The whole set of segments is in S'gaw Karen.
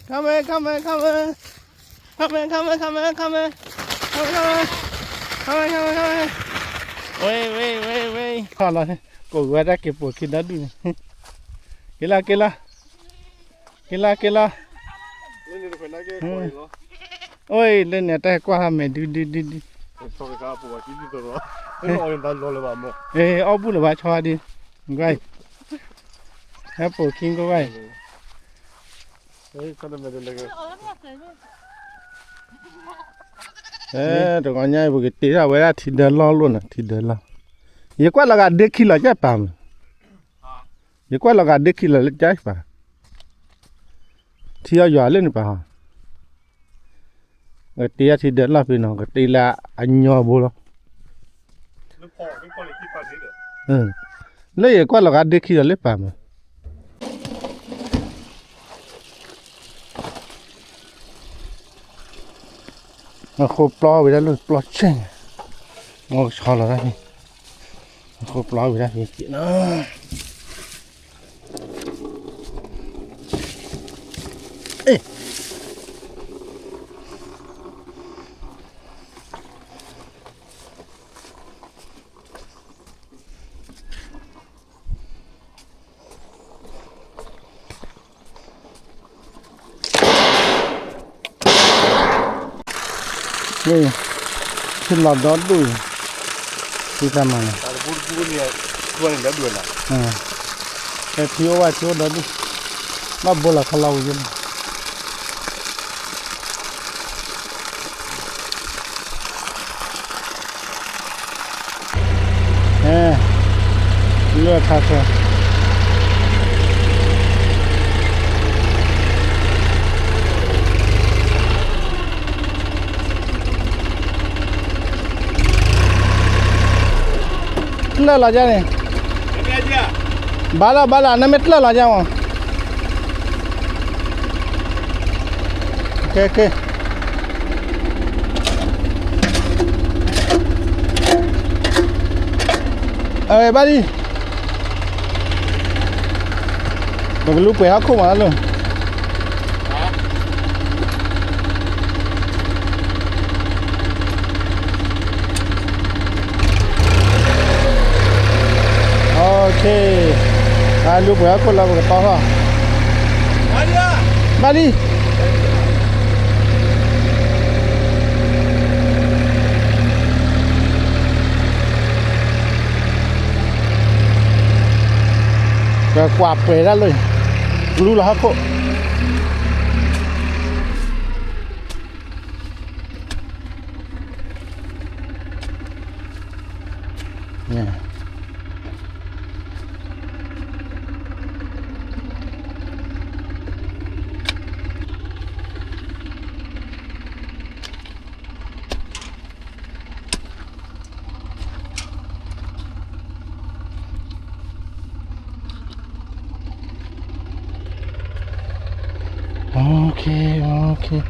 Coming, coming, coming. Coming, coming, coming, coming. Coming, coming. Coming, coming, coming, coming. Wait, wait, wait, wait. ခီလီၤ, ကိးဝဲဒၣ်က့ၤပိာ်ခံဒီဒူၣ်န့ၣ်, က့ၤလီၤ, က့ၤလီၤ, က့ၤလီၤ, က့ၤလီၤ. အိၣ် လၢန့ၣ် တၢ်ဟဲကွၢ်ဟးမဲာ်ဒု ဒု ဒု ဒု. အီၣ်ဘူၣ်လၢၤဘၣ် ဆီဒံး, ဟဲပိာ်ခံကွၢ်ဘၣ်အံၤ, တဂီၤညါအံၤ ပကတ့ထီၣ်ဝဲဒၣ်ထံဒၢလီၢ်လိၣ်နီၤ, ထံဒၢလီၢ်, ယကွၢ်လီၤဂာ်ဒ့ခံလီၤကၠဲၣ်ပာ်မး, ယကွၢ်လီၤဂာ်ဒ့ခံလီၤလၢကၠဲၣ်ပာ်, ထံအီယွၤလၢန့ၣ်ပာ်ဟီ, ကတ့ထီၣ်ထံဒၢလီၢ်ဖဲနီၤ, ကတ့လၢအညီဘိလီၤ. လၢယကွၢ်လီၤဂာ်ဒ့ခံလီၤလၢပာ်မး. အဃိပျီဝဲဒၣ်လၢပျီဆဲၣ်န့ၣ်, မ့ၢ်ကဆီလီၤတၢ်ဖဲ, အဃိပျီဝဲဒၣ်ဖဲက့ၤနီၤ. အ့ ထံလီၤဒီဒူၣ်, ထံတၢ်မၤန့ၣ်, ထံအိၣ်ဝဲထံအိၣ်ဒီဒူၣ်, ဘၣ်ဘိလီၤခီလီၤဝံၤန့ၣ်. လၢခါဆၢ တၢ်လီၤယါန့ၣ်, ဘၣ်လီၤ ဘၣ်လီၤ နမ့ၢ်တၢ်လီၤယါမး, ကဲ ကဲ အဘၣ်လံ, ပကလူပှဲၤဟီၣ်ခိၣ်မးလီၤ. အလူပှဲၤဟီၣ်ခိၣ်လၢပကတီထီၣ်, ဘၣ်လံ. ပကွၢ်ပှဲၤဒၣ်လၢ, လူလီၤဟီၣ်ခိၣ်. Okay, okay.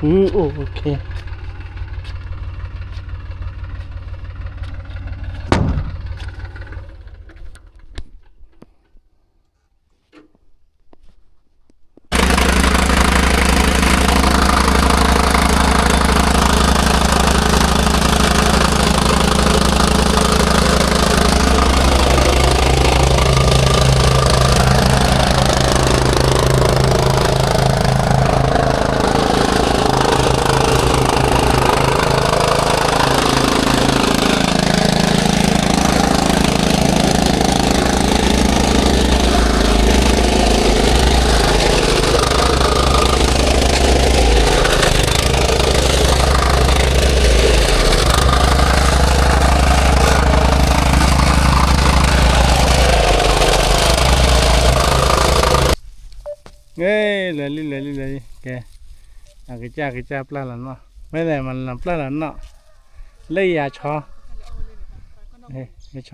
Ooh, okay. လဲၤလံ လဲၤလံ လဲၤလံ ကဲ, အကစၢ် အကစၢ်ပျၢ်လီၤနီၣ်, မ့ၢ်လဲၣ် မၤလီၤပျၢ်လီၤနီၣ်, လၢယၤဆီ, ဆီ ဆ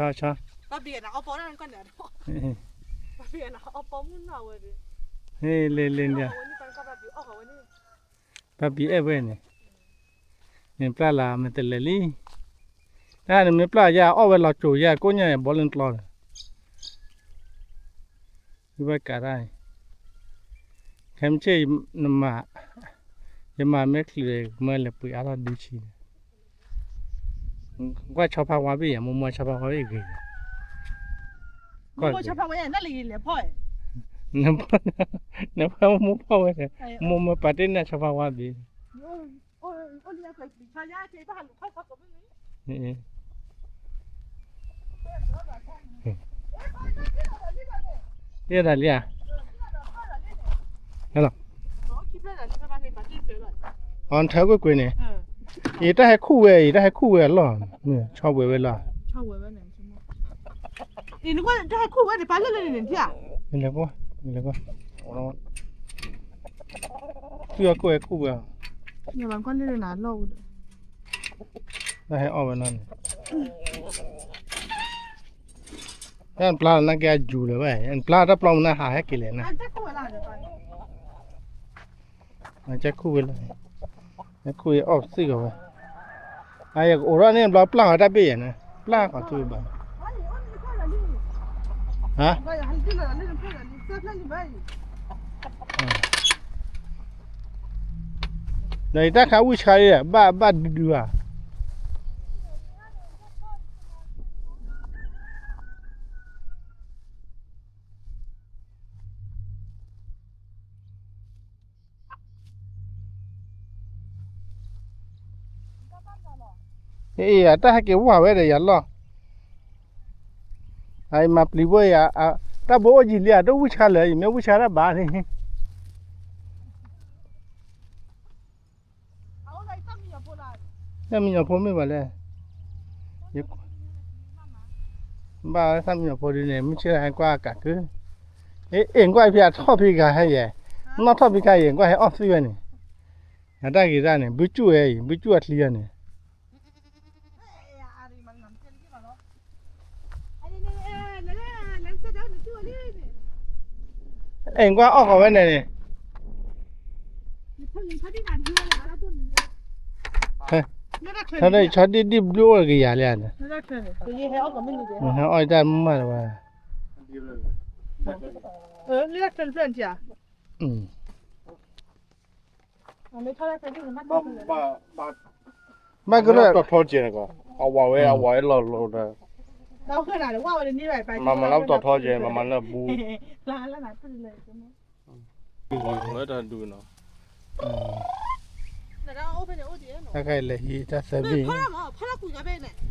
ီ, လ့လ့, ဘၣ်ဘံအဲၣ်ဝဲန့ၣ်, မ့ၢ်ပျၢ်လီၤ မ့ၢ်တလဲၤလံ, တၢ်န့ၣ်မ့ၢ်ပျၢ်ယၤအီၣ်ဝဲလီၤစိၤယၤ ကိးညါအဘီလၢကျီဒီး ဝဲကးတၢ်န့ၣ်, ခဲမုၢ်ဆ့ၣ် နမၤ, ယမၤမ့ၢ်ချုးဒီး ယကမၢလဲၤပှ့ၤအါထီၣ်ဒုဆံန့ၣ်, ကွၢ်ဆီဖါဝါဘ့ၣ်ယၤ, မိၢ်မိၢ်ဆီဖါဝါဘ့ၣ်ဂ့ၤ, ကွၢ်ဆီဖါဝါ နဖီမိၢ်ဖီၣ်ဝဲ, မိၢ်မၢပာ်တ့ၢ်န့ၢ်ဆီဖါဝါဘ့ၣ်, ယဲဒၣ်လံဧါ, ဟဲလီၤ, အထၢကွ့ၢ်ကွ့ၢ်န့ၣ်, ယတၢ်ဟဲခူၣ်ဝဲ, ယတၢ်ဟဲခူၣ်ဝဲအလီၢ်, ဆီဝဲဝဲလီၤ, လဲၤကွၢ်, လဲၤကွၢ်, သုအီၣ်ကွၢ်ဝဲခူၣ်ဝဲ, တၢ်ဟဲအီၣ်ဝဲလီၤန့ၣ်, နပျၢ်လီၤနက့အယူၤလၢၤဘၣ်, နပျၢ်တၢ်ပျီမနုၤဟးဟဲက့ၤလဲၣ်နၤ, ကခူၣ်ဝဲလီၤ, ကခူၣ်ဝဲအီၣ်သ့ၣ်ကီးဝဲ, အယကအိးထီၣ်န့ၣ်ဘျီပျၢ်ဃီတၢ်ဘ့ၣ်ယဲၢ်န့ၣ်, ပျၢ်ဃီထူဘၣ်, ဟါ ဒီးယတၢ်ခါဝံၣ်ဆှါလံ, ဘၣ်ဘၣ်ဒုဒုဧါ. အ့ၣ် အတၢ်ဟဲက့ၤဝၢ်ဝဲဒီးယၤလီၢ်, အမၤပျံၤဘိယၤ, တၢ်ဘိအိၣ်ယံာ်လံဧါ, တဝံၣ်ဆှါလၢာ်, ယမ့ၢ်ဝံၣ်ဆှါတၢ်ဘၣ်န့ၣ် တၢ်မံညီၤဖိမ့ၢ်ဘၣ်လဲၣ်, ဘၣ်သၣ်မံညီၤဖိဒ်န့ၣ် မုၢ်ဆ့ၣ်ဟဲကွၢ်အကးခု, အ့ၣ် ကွၢ်ဖံးအထီၣ်ဖံးဂၤဟဲယဲၢ်, နီၣ်ထီၣ်ဖံးခါယဲၢ် ကွၢ်ဟဲအီၣ်သ့ဝဲန့ၣ်, အတၢ်ဂ့ၤတၢ်န့ၣ် ဘုကၠူၣ်ဝဲအံၤ ဘုကၠူၣ်အချံအီၤန့ၣ် အဲၣ်ကွၢ်အီၣ်ဃီၤဝဲန့ၣ်န့ၣ်, ဆီဒံၣ်ဒံၣ်ဘျုးအိၣ်ကယၤလံဧါန့ၣ်, ဟဲအီၣ်တၢ်မုၢ်မၢ်လၢၤဘၣ်, ဘၣ်ကရၢၢ်, တီၤထီကဲန့ၣ်ကီး, အဝၤဝဲ အဝၤဝဲလီၤလီၤဒီး, မၤမၤလၢပတီၤထီကဲ မၤမၤလၢအဘူး, လၢတၢ်ဒူနီၤ, တၢ်ခါအံၤလဲၤဟံးတၢ်သၢဘ့ၣ်, ဆါထီၣ်လီၤ, ဘၣ်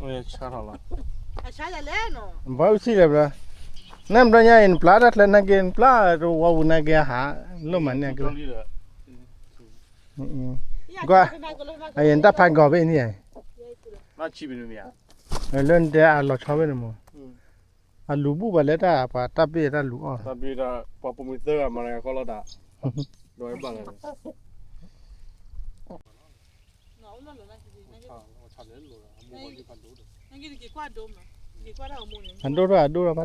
အုၣ်စံၣ်လဲၣ်ဘျီ, နဘျီညါအံၤ နပျၢ်တၢ်ချၢနာ်က့ နပျၢ်တဝီပူၤနာ်က့ အဟး, လိၣ်မးန့ၣ်ကလီၤ, ကွၢ်, အယဲၢ်နတၢ်ဖးကီၤဘ့ၣ်န့ၣ်, လၢနတဲအလီၤဆီဘ့ၣ်န့ၣ်မး, အလူၤဘူၣ်ဘၣ်လၢတၢ်ပှၤတၢ်ဘ့ၣ်တၢ်လူၤအီၣ်, ပှၤပိာ်မုၣ်သၢဂၤမၤနၤဃီလီၤတၢ်, ဒ်ဘၣ်လၢ အဒိၣ်ထီၣ်အဒိၣ်ထီၣ်ဖးဒိၣ်ညါ,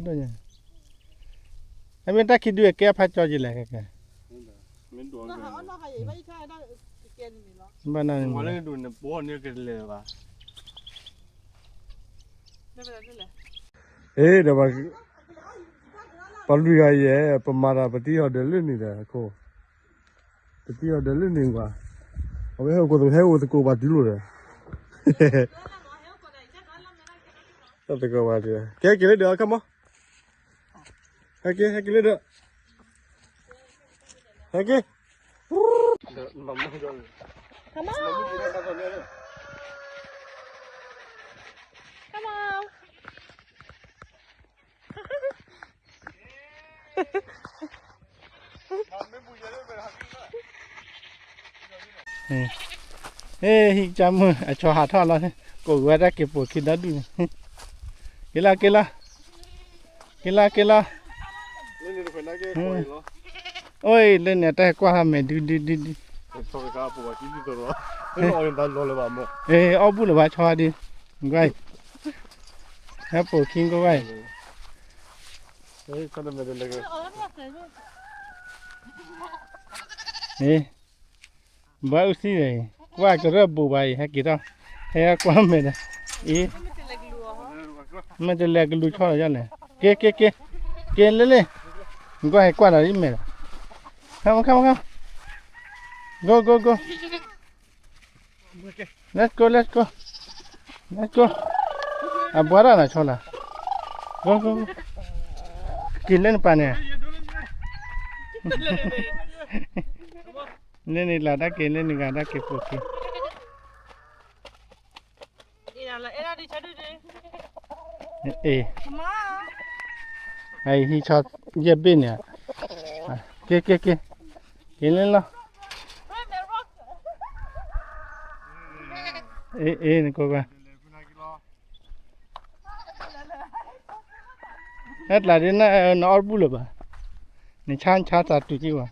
အမ့ၢ်တၢ်ခံဒုအကဲဖးကၠီက့ၤလဲၣ်, ဘၣ်နၤန့ၣ်, အ့ၣ်ဒီး ပှၤလွံၢ်ဂၤယဲၢ် ပမၤတၢ်ပတံၤဟီၣ်ဒၢးလၢန့ၣ်ဒီးအခိၣ်, ပတံၤဟီၣ်ဒၢးလၢန့ၣ်ကွၢ်, အဝဲဟဲအိၣ်သကိးပှၤတုၤလိာ်ဒီး, တသကိးပှၤတုၤ, ကဲက့ၤလၢဒီးအခါမး, ဟဲက့ၤ ဟဲက့ၤလၢဒီး, ဟဲက့ၤ Come on. Come on. ဟ့ၣ် ဟံၣ်ကၠၢ်မုၢ် အဆီဟးထီၣ်လီၤ, ကိးဝဲဒၣ်က့ၤပိာ်ခံဒီဒူၣ်န့ၣ်, က့ၤလီၤ က့ၤလီၤ, က့ၤလီၤ က့ၤလီၤ, အိၣ်အံၤ လၢန့ၣ်တၢ်ဟဲကွၢ်ဟးမဲာ်ဒုဒုဒုဒု, အီၣ်ဘူၣ်လၢၤဘၣ်ဆီဒံး, ကွၢ်အံၤ, ဟဲပိာ်ခံကိးဂၤအံၤ, ဘၣ်အုၣ်သံန့ၣ်, ကွၢ်ကရၢၢ်ဘူးဘၣ်အံၤ ဟဲက့ၤထီၣ်, ဟဲကွၢ်မဲာ်ဒီး, အံၤ, မ့ၢ်တလဲၤကလူၤဆီလီၤယလဲၣ်, က့ၤ က့ၤ က့ၤ, က့ၤလၢလ့ၣ်, ကွၢ်ဟဲကွၢ်ဒီးအံၤမဲာ်ဒီး, ခါမခါမခါ Go, go, go. Let's go, let's go. Let's go. အဘှါတၢ်နၤဆီလၢ်. Go, go, go. က့ၤလၢနပၢ်န့ၣ်. လၢန့ၣ်လၢ်တၢ်က့ၤ လၢန့ၣ်ဂၤတၢ်က့ၤပိာ်က့ၤ. အ့ၣ်, အဟံးဆီယဲၢ်ဘ့ၣ်န့ၣ်, က့ၤ က့ၤ က့ၤ, က့ၤလၢလီၤ. အ့ၣ် အ့ၣ် နကိးကွၢ်, ဟဲကျါဒ် နအီၣ်တဘူၣ်လၢၤဘၣ်, နဆါ နဆါသးတုၤက့ၤဝဲ,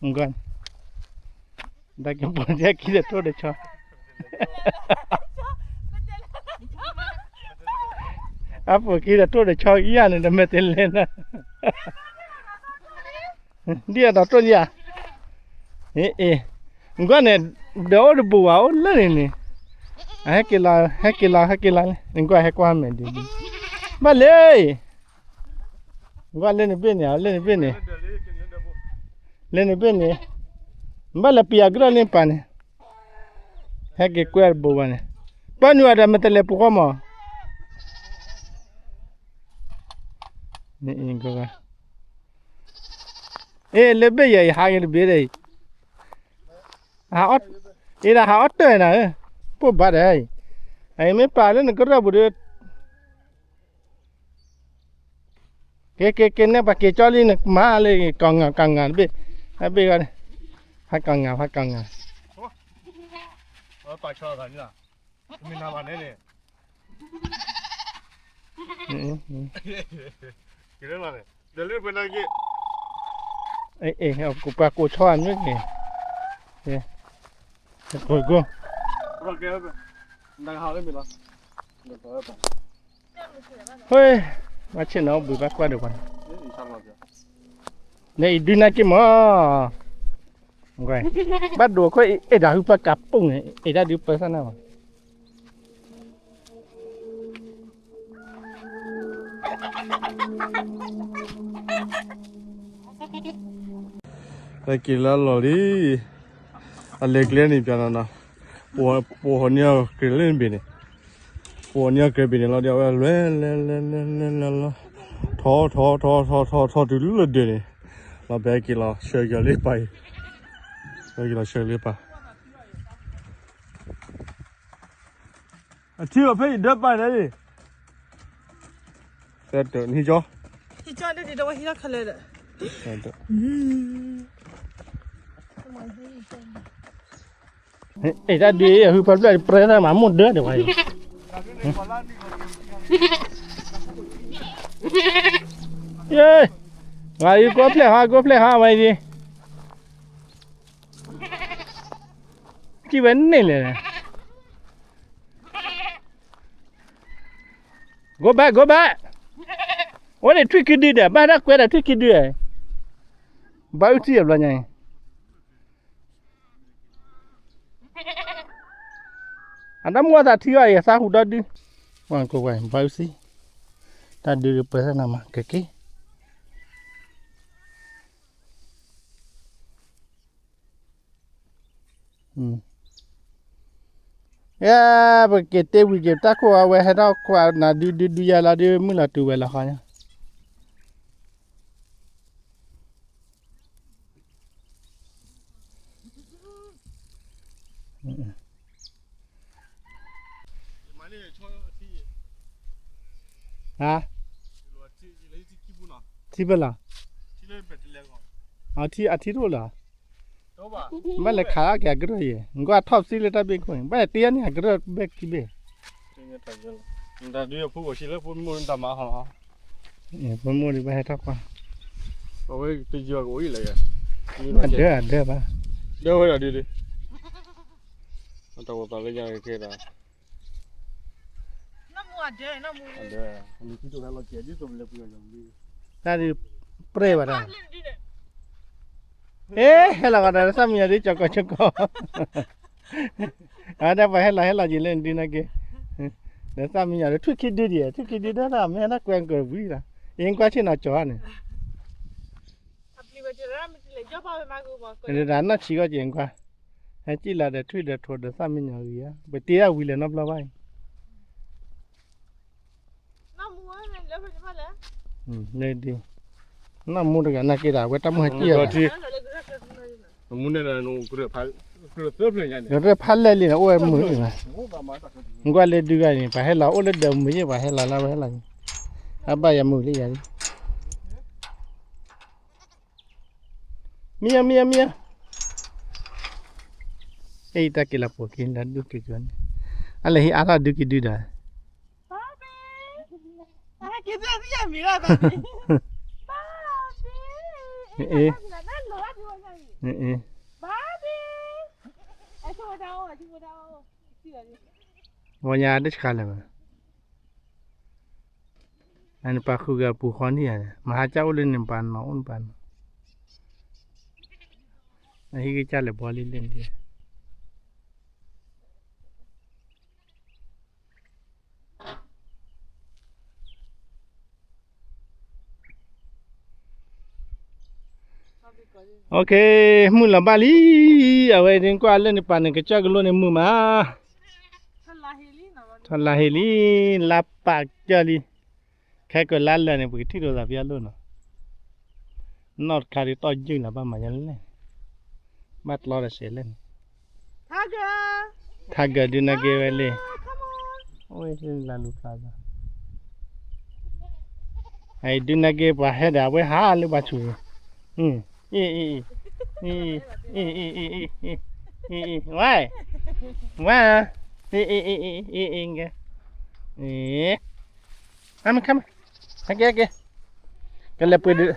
နကွၢ်န့ၣ် တၢ်က့ၤပိာ်က့ၤဒီးထိၣ်ဒီးဆီ, အပိာ်က့ၤဒီးထိၣ်ဒီးဆီယၤန့ၣ် တမ့ၢ်တလဲၤနၤ, ဒ်အတၢ်တိၢ်ယၤ, အ့ၣ် အ့ၣ်, နကွၢ်န့ၣ်, ဒီးအိၣ်တဘူးဘၣ် အိၣ်လၢန့ၣ်န့ၣ်, ဟဲက့ၤလီၤ ဟဲက့ၤလီၤ ဟဲက့ၤလီၤန့ၣ် နကွၢ်ဟဲကွၢ်မဲာ်ဒ်, ဘၣ်လၢ ကွၢ်လၢနဘ့ၣ်န့ၣ် လၢနဘ့ၣ်န့ၣ်, လၢနဘ့ၣ်န့ၣ်, ဘၣ်လၢပယီၤကရၢၢ်လၢနပၢ်န့ၣ်, ဟဲက့ၤကွဲတဘိဘၣ်န့ၣ်, ပှၤနုာ်အီၤဒီးမ့ၢ်တလဲၤပူၤဃီမး, အ့ၣ် လၢဘ့ၣ်ယဲအံၤ ဟးက့ၤတဘ့ၣ်ဒီးအံၤ, အ့ၣ်ဒၣ်ဟးအီၣ်တၢၢ်နၤဧၢ, ပိၢ်ဘၣ်ဒီးအံၤ, အံၤမ့ၢ်ပာ်လၢနကရၢၢ်ပူၤဒီး က့ၤ က့ၤ က့ၤ နဲပှၤက့ၤကၠီလံ နမၤလၢကီၢ်ငါ ကီၢ်ငါတဘ့ၣ်, အဘ့ၣ်ဂီၢ်န့ၣ်, ဖးကီၢ်ငါ ဖးကီၢ်ငါ, မ့ၢ်နၤဘၣ်န့ၣ်န့ၣ်, က့ၤလၢလီၤန့ၣ်, ဒီးလၢပှဲၤနၤက့ၤ, အ့ၣ် ပှၤကိးဆီအမျိုးန့ၣ်, ကိးကိး ဟ့ၣ်, ဘၣ်ဆ့ၣ်နီၤ ဘုဘၣ်ကွၢ်ဒီးပှၤန့ၣ်, န့ၣ်အံၤဒုးနၤက့ၤမး, ဘၣ်ဒိးခွဲးအ့ၣ်ဒၣ်ဟုပၢ်ကးပူၣ်န့ၣ် အ့ၣ်ဒၣ်ဒုးပၢဆၣ်နၤဘၣ်. လၢက့ၤလၢအလီၢ်လံ, အလဲၤကျဲန့ၣ်ပျးနီၤနီၤ, ပှၤဟီၣ်န့ၢ်အီၤကြဲးလၢနဘ့ၣ်န့ၣ်, ပှၤဟီၣ်န့ၢ်အီၤကြဲးဘ့ၣ်န့ၣ်လီၤဒီး အဝဲလဲၤလဲၤလဲၤလဲၤလဲၤလီၤ, ထီထီထီ ထီထီထီထီတုၤလၢဒၢးန့ၣ်, လီၤပဟဲက့ၤလီၤဆှၢက့ၤလၢပၢ်အံၤ, ပဟဲက့ၤလီၤဆှၢလၢပၢ် အထံအီၤဖဲယဒၢပာ်န့ၣ်, သၢတၢၢ်နဟံၣ်ကၠီ, ဟံၣ်ကၠီဒ်ဒီးဝဲဟံၣ်လီၤခါလဲၣ်ဒီး, အ့ၣ်တၢ်ဒုးအံၤ အဟုဖၢဖျၢၣ်ပြဲတၢ်မၤမိၢ်ဒၢဒံးဝဲအံၤ, ယ့ၢ်, ဝဲအံၤကိးဖျဲၣ်ဟါ ကိးဖျဲၣ်ဟါဝဲအံၤ, ထံၣ်ဝဲန့ၣ်လဲၣ် Go back, go back. အိၣ်န့ၣ်ထွံၣ်ခံဒုဒီး ဘၣ်တၢ်ကွဲဒီးထွံၣ်ခံဒု, ဘၣ်အုၣ်ထံၣ်အဘျီညါအံၤ, အတၢ်မိၢ်သးထံအီၤအံၤ အသးဟူဒီဒု, ပှၤကိးဝဲဘၣ်အုၣ်ထံၣ်, တၢ်ဒုးပၢဆၣ်နၤမး ကက့ၢ် ယဲ ပက့ၤတ့ဝံၤက့ၤ တၢ်ခိၣ်အဝဲဟဲထီၣ်ခွါနၤဒုဒုဒုယဲလီၤဒု မုၢ်လီၤတုၤဝဲလီၤဃီညါ. ဟါ, ထံဖဲလီၤ, အထံတအိၣ်လီၤ. ဘၣ်လဲၤခးအက့ၤအကရၢၢ်ယဲၢ် နကွၢ်ထီၣ်ပစံလၢတၢ်ဘ့ၣ်ခိၣ်န့ၣ် ဘၣ်လဲၤတ့အန့ၣ် အကရၢၢ်ဘဲၣ်ခံဘ့ၣ်, တၢ်ဒုးအဖိအိၣ်ဆံလၢဖိမိၢ်တၢ်မၤဟီလီၤ, ဖိမိၢ်ဒုးဘၣ်ဟဲထီၣ်ကွၢ်, အဝဲတယွၤကအိၣ်အံၤလဲၣ်, အဒၢအဒၢဘၣ်, ဒၢဝဲဒၣ်ဒုး, တၢ်အိၣ်သးလၢညါကဲဒၣ် တၢ်ဒုးပြဲၢ်ဘၣ်တၢ်, အ့ ဟဲလီၤဂီၤဒီး သၣ်မံယီၤဒုး ကၠီၤကီၤကၠီၤကီၤ, အဝဲဒၣ်ပှၤဟဲလီၤဟဲလီၤက့ၤလၢနဒုးနာ်က့, ဒီးသၣ်မံယီၤဒုး ထွံၣ်ခံဒုဒံး ထွံၣ်ခံဒုဒၣ်တၢ်မ့ၢ်ဟဲတၢ်ကွဲကီၤဝံၤလီၤ, အ့ ကွၢ်ဆ့ၣ်နီၤကၠီၤန့ၣ် တဒၣ်နီၢ်ဆံးဂီၢ်က့ၤကွၢ်, ဟဲစံၣ်လီၤဒီးထွံၣ်ဒီးထိးဒီးသၣ်မံညီၤဂ့ၤဧါ, ပတ့တၢ်ဝံၤလဲၣ်နီတဘျီဘၣ်အံၤ, မ့ၢ်ဒ်, နီၢ်မူတဂၤနာ်က့ၤဒၣ် အဝဲတၢ်မုၢ်ဟဲစံၣ်လီၤ, မူန့ၣ်, ကရၢၢ်ဖးလဲၢ်လံန့ၣ် အိၣ်ဝဲမုာ်လံ, ကွၢ်လၢဒုဂၤန့ၣ် ပှၤဟဲလီၤအိၣ်လၢဒီးမုာ်ယ့ၣ် ပှၤဟဲလီၤလၢဝဲဟဲလီၤ, အဘၣ်ယၤမုာ်လံယၤလံ မံယၤ မံယၤ မံယၤ, အံၤတၢ်က့ၤလီၤပိာ်က့ၤလၢဒုးက့ၤကန့ၣ်, အလဲၤဟံးအါထီၣ်ဒုးက့ၤဒုးဒီး, အ့, ဝဲညါတဆှးလၢၤဘၣ် အနပာ်ဃုာ်ဂၤပူၤဃီန့ၣ်ယၤ, မဟါကၢ်အိၣ်လၢန့ၣ်ပာ်နီၤအိၣ်နပာ်နီၤ, အဟံၣ်ကစၢ်လဲၤဘီလံလၢန့ၣ်, မုၢ်လီၤဘၣ်လံ, အဝဲဒ်ကွၢ်လၢန့ၣ်ပာ်န့ၣ် ကစၢ်ကလိန့ၣ်မုာ်မး, ထီၣ်လါဟ့လံ, လါပာ်ကၢ်လံ, ခဲကလါလၢာ်န့ၣ် ပကထံၣ်လိာ်သးဖဲအလိၣ်နီၤ, နီၢ်တခါဒ်တီၢ်ယုၢ်လီၤဘၣ်မၤယါလဲၣ်, ဘၣ်ကျီဒီးစဲးလဲၣ်န့ၣ်, ထါဂၢၢ်ဒုးနာ်က့ၤဝဲလံ, အိၣ်လၢလါလူၤဖျါသး, အံၤဒုးနာ်က့ၤပှၤဟဲဒၣ်ဝဲဟးလၢပှၤဆူၣ်, အံၤ, အံၤ, အံၤ, အံၤ, အံၤ, အံၤ, အံၤ, အံၤ, အံၤ, အံၤ, ဝါ, ဝါ, အံၤ, အံၤ, အံၤ, အံၤ, အံၤ, အံၤ, အံၤ, အမ့ၢ်ခါမး, ဟဲက့ၤ ဟဲက့ၤ, ကလဲၤပှ့ၤဒုး,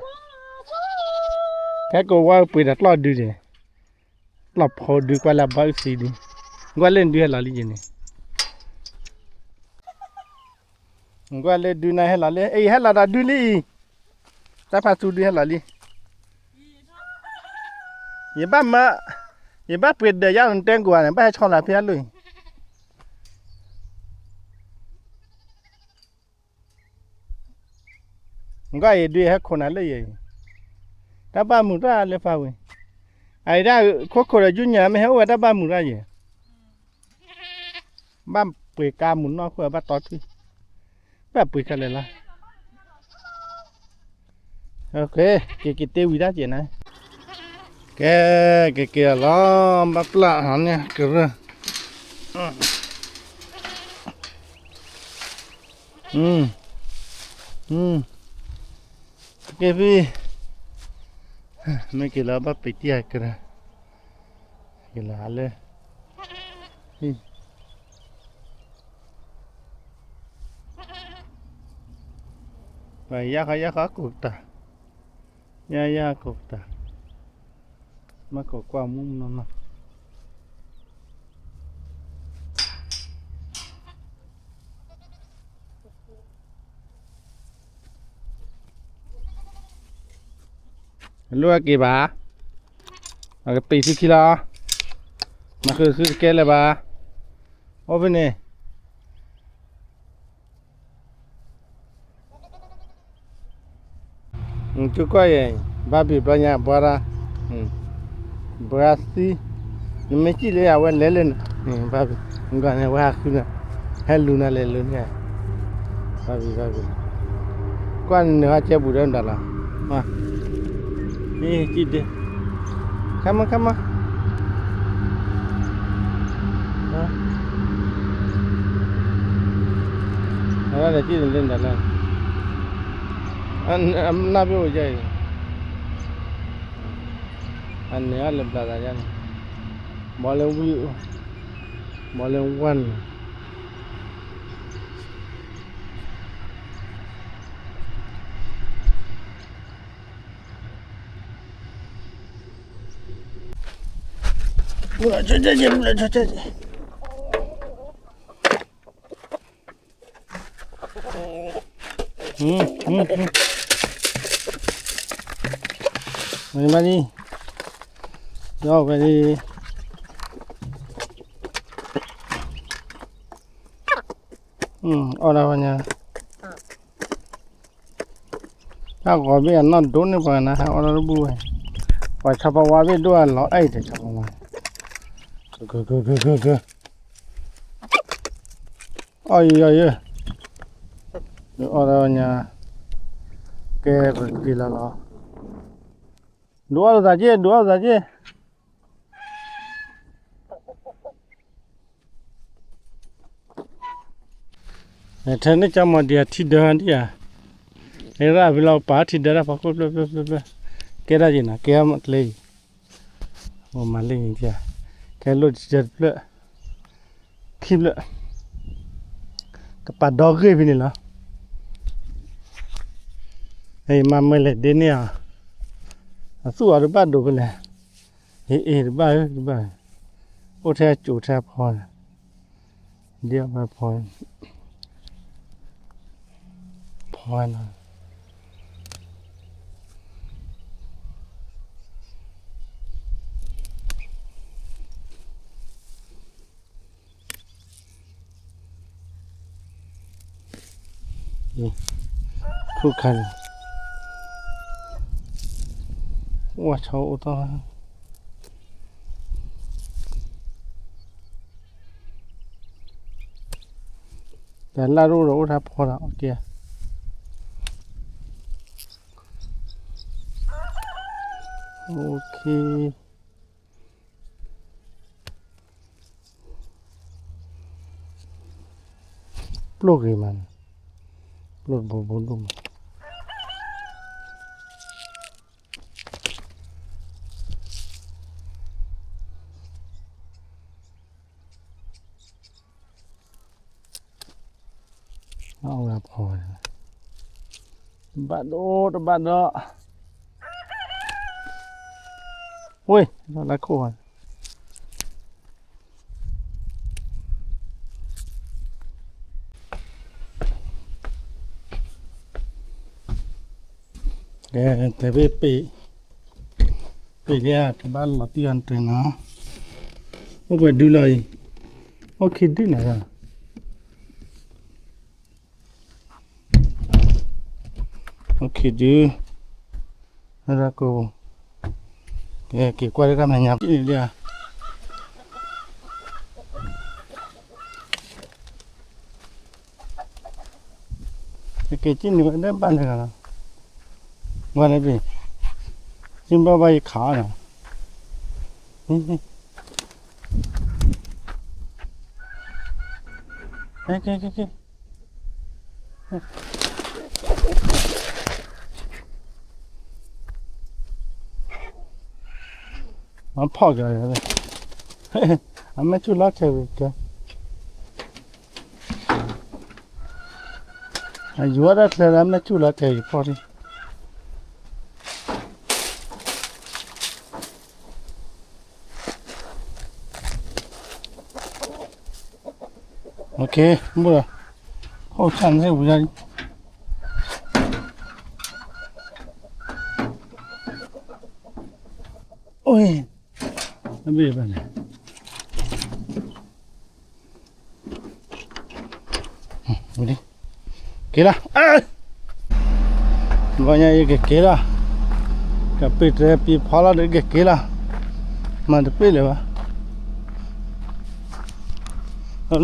ဟဲက့ၤဝါပှ့ၤဒီးကျီၢ်ဒုးန့ၣ်, ကျီၢ်ဖိဒုးကွၢ်လၢအဘၣ်အုၣ်သံဒုး, ကွၢ်လၢဒုးဟဲလီၤလံယဲန့ၣ်, ကွၢ်လၢဒုးနၤဟဲလီၤလံ, အံၤဟဲလီၤဒီးဒုးလံအံၤ, တၢ်ဖးသူဒုးဟဲလီၤလံ, ယဘၣ်မၢ, ယဘၣ်ပှ့ၤဒီးယါလီၤတဲကွၢ်န့ၣ် ဘၣ်ဟဲဆီလီၤဖဲအလိၣ်အံၤ ကွၢ်အံၤဒုးဟဲခိၣ်နၤလၢယဲအံၤ, တၢ်ဘၣ်မုာ်တၢ်လၢဖးဝံၤ, အံၤဒၣ်ခိခိၣ်ဒီးယူညါမ့ၢ်ဟဲအိၣ်ဝဲတၢ်ဘၣ်မုာ်တၢ်ယဲ, ဘၣ်ပှ့ၤကါမုာ်နီၢ်ခိဘၣ်တီထွံၣ်, ဘၣ်ပှ့ၤခဲလၢာ်လီၤ, က့ၤက့ၤတ့ဝံၤတၢ်က့ၤနၤ, ကဲ, က့ၤက့ၤလီၤ, ဘၣ်ပျၢ်ဟီန့ၣ်ကရၢၢ် က့ၤဖံ, မ့ၢ်က့ၤလီၤဘၣ်ပံးတံၢ်အကရၢၢ်, က့ၤလီၤလၢ, ယါဃီယါဃီကိးကတၢၢ်, ယါယါကိးကတၢၢ်, မ့ၢ်ကိးကွၢ်မူမနီၢ်နီၢ် လိၣ်အက့ၤဘၣ်, အကပံာ်သုခံလီၤ, မၤဃုာ်သုတကဲလၢၤဘၣ်, အိၣ်ဖဲန့ၣ် သုကွၢ်ယဲၢ်, ဘၣ်ဘံၣ်ဘျီညါဘှါရၣ်, ဘှါသံ, နမ့ၢ်စံၣ်လၢအဝဲလဲၤလၢန့ၣ်, ဘၣ်ဘံၣ်, နကွၢ်န့ၣ် အဝဲဟးဃုနၤ, ဟဲလူၤနၤလဲၤလူၤန့ၣ်, ဘၣ်ဘံၣ်ဘၣ်ဘံၣ်, ကွၢ်နဟးကဲဘူးဒီးနတၢ်လီၤ, မ့ၢ်စံၣ်ဒ့ ခါမး ခါမး, အဝဲလဲၤစံၣ်လၢနတၢ်လီၤ, အနၢ်ပၢၢ်ဝဲယဲၢ်အံၤ, အန့ၣ်အီၤလဲၤဘျးသးယါန့ၣ်, ဘီလၢဝံၣ်, ဘီလၢဝါန့ၣ် မ့ၢ်ဘၣ်လံ, ဒီးဝဲလံ, အီၣ်ဒၣ်ဝဲညါ တၢ်ဂီၤမ့ၢ်အနီၢ်ဒိၣ်န့ၢ်ပှၤနၤ ဟဲအီၣ်လီၤတဘူၣ်ဝဲ, ပှၤဆီဖီဝါဘ့ၣ်ဒိၣ်အလီၤအဲၣ်တဲဆီဖီဝါ, အီၣ်ယီၤယီၤယီၤ, အီၣ်ဒီးညါ, ကဲပက့ၤလီၤလီၤ, ဒုးအီၣ်လိာ်သးက့ၢ် ဒုးအီၣ်လိာ်သးက့ၢ်. ထဲန့ၣ်ကမီၤဒံးအထံဒၢဒံးဧါ, ရၣ်ဖဲလီၤပာ်ထံဒၢတၢ်ဖီခိၣ်ဖျၢၣ်ဖျၢၣ်ဖျၢၣ်ဖျၢၣ်, ကဲဒၣ်ယံၤနီၤ ကဲမကျဲအံၤ, မၤလၢယံၤ, ကဲလိၣ်ထံဒၢတဖျၢၣ်, ခံဖျၢၣ်, ကပာ်ဒီဂ့ၢ်ဖဲန့ၣ်လီၤ. မၤမၢလဲၤဒ့န့ၢ်အီၤ, အသူၣ်အီၤတဘၣ်ဒိးဖဲလဲၣ်, အ့ၣ်အ့ၣ်တဘၣ်ဧၢတဘၣ်, အိၣ်ထဲအကၠိထဲအဖီန့ၣ်, ဒ်အဖီ, ဖီနီၤ. ခိၣ်ခါန့ၣ်, ဝါဆီအိၣ်တီၢ်, တၢ်လၢ်တအိၣ်ဒီးအိၣ်တၢ်ဖီဒီးအီၣ်ကဲ, အိၣ်ခ့ ပျိၢ်ဂ့ၤမးန့ၣ်, ပျိၢ်တဘိဘိဒိၣ်မး. အဝဲဖီ, တဘၣ်ဒိတဘၣ်ဒီး, ဝ့ၢ်, လၢခိၣ်, ကဲ, တဲဘ့ၣ်ပ့ၢ်, ပ့ၢ်လံ, တဘၣ်လီၤတံၢ်အီၤတြဲၤနီၤ, အိၣ်ပှဲၤဒုလီၤအံၤ, အိၣ်ခံဒုန့ၣ်, အိၣ်ခံဒု, က, က့ၤကွၢ်လၢတၢ်မဲာ်ညါန့ၣ်လံဧါ. က့ၤက့ၤန့ၢ်ဝဲဒၣ်ဘၣ်န့ၣ်လီၤ, ဝဲန့ၣ်ပ့ၢ်, က့ၤဘၣ်ဘၣ်ယခးအီၤနီၤ, က့ၤက့ၤက့ၤက့ၤ အဖီၣ်က့ၤ, အမဲာ်ဆူၣ်လီၤထဲဝံၤကဲ, အယိၤဒၣ်ချၢဒီးအမဲာ်ဆူၣ်လီၤထဲယဖီၣ်န့ၣ်. အိၣ်ခ့, ဘိၣ်ဒီး, အိၣ်ဆၣ်န့ၣ်ဝံၤလီၤ, အိၣ်, နဘ့ၣ်ဘၣ်န့ၣ် က့ၤလီၤ, ဘီညါယကက့ၤလီၤ, ကပ့ၢ်တပံၤဖီလီၤဒီးကက့ၤလီၤ, မၤတပ့ၢ်လၢၤဘၣ်,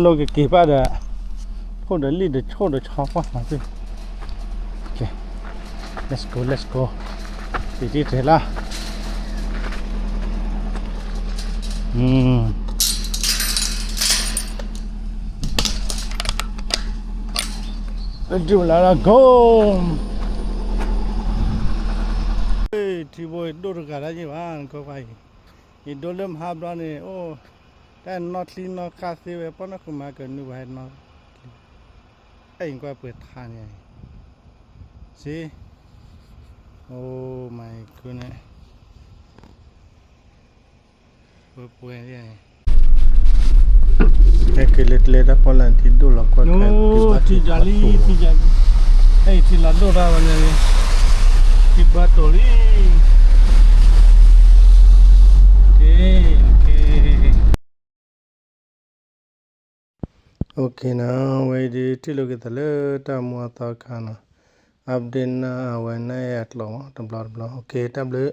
လိၣ်ကက့ၤဘၣ်ဒီး, ဖိဒီးလံၣ်ဒီးဆိၣ်ဒီးဆီကွၢ်မၤတပ့ၢ်, let's go let's go, ပံၤတံၢ်တြဲၤလီၤ. ဒုးလၢလၢ go, ထံဘိဒိၣ်တဂၤဒၣ်ယဘၣ် နကီၢ်ပှၤအံၤ, ယဒိလၢမဟါဘျီန့ၣ် အိၣ်, တၢ်နီၢ်ချံနီၢ်ဃၣ်သ့ဝဲ ပှၤနီၢ်ခိမၤကနုာ်ပှၤဟဲနီၢ်ချံ, အဲၣ်ကွၢ်ပှဲၤထါန့ၣ်, စ့, အိၣ်မၤအံၤခုန့ၣ် ပှဲၤပှဲၤလံ, ဟဲက့ၤလၢကျဲတၢ်ဖီလာ်ထံဒိၣ်လီၤကွၢ်ခဲ, ထံယၤလံ, ထံယၤလံ, အဲၣ်ထံလီၤဒိၣ်တၢ်ဝဲန့ၣ်, ထံဘၣ်တိာ်လံ, က့ၤ, က့ၤ OK နီၤ, ဝဲအံၤဒုးထံၣ်လိာ်က့ၤသးလၢတၢ်မူအသီအခါနီၤ, update နၢ်အဝဲနၢ်အဲၣ်အကျိာ်မး တဘျီတဘျီ, OK တၢ်ဘျုး